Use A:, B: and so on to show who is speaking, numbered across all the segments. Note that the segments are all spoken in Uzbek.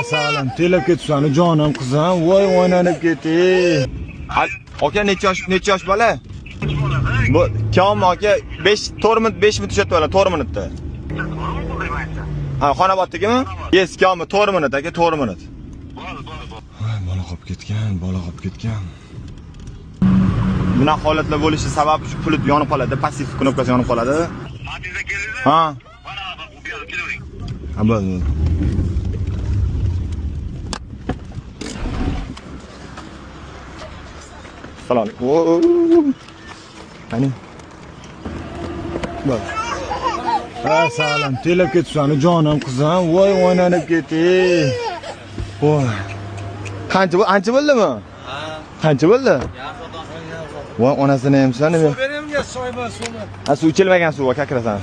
A: Asalim, telib ketsan jonim qizim, voy o'ynanib ketdi.
B: Aka necha yosh, necha yosh bola? Bu Komil aka 5 4 minut 5 minut tushyapti bola, 4 minutda. Ha, Xonoboddagimi? Yes, Komil 4 minut aka, 4 minut.
A: Voy, bola qolib ketgan, bola qolib ketgan.
B: Bunaqa holatlar bo'lishi sababi shu pulit yonib qoladi, passiv knopkasi yonib qoladi.
C: Matizda keldingiz?
B: Ha.
C: Mana bu yoqqa kelavering.
B: Ha, bo'ldi. Bo'ldi. Salom alaykum. Qani?
A: Bo'ldi. Asalim, telib ketsan jonim qizim, voy o'ynanib ketdi. Voy.
B: Qancha bu? Ancha bo'ldimi? Qancha bo'ldi? Voy, onasini emsan nima?
D: Berimga soyma suvni.
B: Ha, suv ichilmagan suv aka kirasan.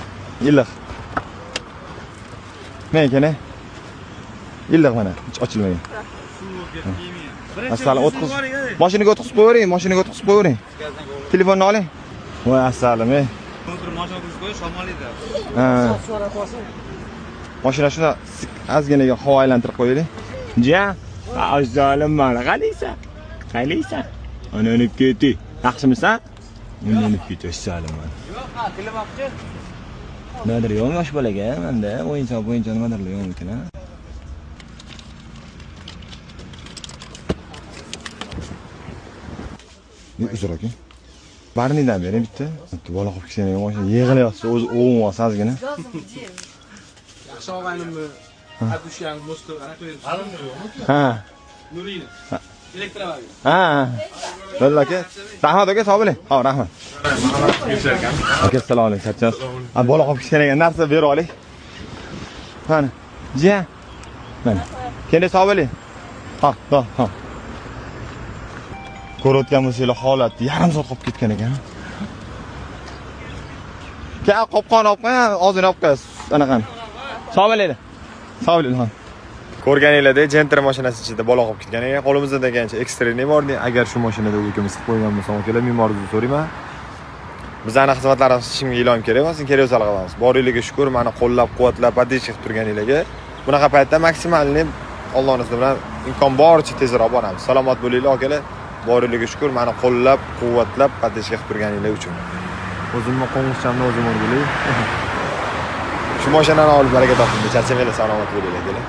B: Iliq. Men ekan, iliq mana, hech ochilmagan. Asalim o'tqiz. Mashinaga o'tqizib qo'yavering, mashinaga o'tqizib qo'yavering. Telefonni oling.
A: Voy asalim, ey.
D: Mashina o'tkazib qo'y, shamollaydi.
B: Ha. Mashina shuni ozginaga havo aylantirib qo'yaylik.
A: Jiyan, asalim mana qalaysan? Qalaysan? O'ynanib ketdi.
B: Yaxshimisan?
A: O'ynanib ketdi asalim mana.
D: Yo'q, ha, tilamoqchi.
B: Nimadir yo'q yosh bolaga manda o'yinchoq bo'yinchoq nimadirlar yo'q ekan a? Uzr aka. Barnidan bering bitta. Bitta bola qolib ketgan ekan mashina yig'layapti, o'zi o'g'in ozgina.
D: Yaxshi og'aynimni Abdushyan Moskva anaqa qo'yib.
B: Ha.
D: Nurini. Elektromobil.
B: Ha. Bo'ldi aka. Rahmat aka, sog' bo'ling. Hop, rahmat. Aka, assalomu alaykum. Charchas. Ha, bola qolib ketgan ekan, narsa berib oling. Mana. Jiyan. Mana. Keyin sog' bo'ling. Ha, ha, ha. Ko'rayotgan bo'lsanglar holat yarim soat qolib ketgan ekan. Kel, qopqon olib qo'y, og'zini olib qo'y, anaqani. Sog' bo'linglar. Sog' bo'ling, ha. Ko'rganinglardek Gentra mashinasi ichida bola qolib ketgan ekan. Qo'limizda degancha ekstremniy bor. Agar shu mashinada ukamiz qilib qo'ygan bo'lsa, akalar me'morni so'rayman. Bizani xizmatlarimiz hech kimga e'lon kerak emas, kerak bo'lsa qilamiz. Boringlarga shukur, mani qo'llab-quvvatlab, поддержка qilib turganinglarga. Bunaqa paytda maksimalni Allohning izni bilan imkon boricha tezroq boramiz. Salomat bo'linglar, akalar. Boringlarga shukur, mani qo'llab-quvvatlab, поддержка qilib turganinglar uchun. O'zimni qo'ng'izchamni o'zim o'rgilay. Shu mashinani olib baraka toping, charchamanglar, salomat bo'linglar, akalar.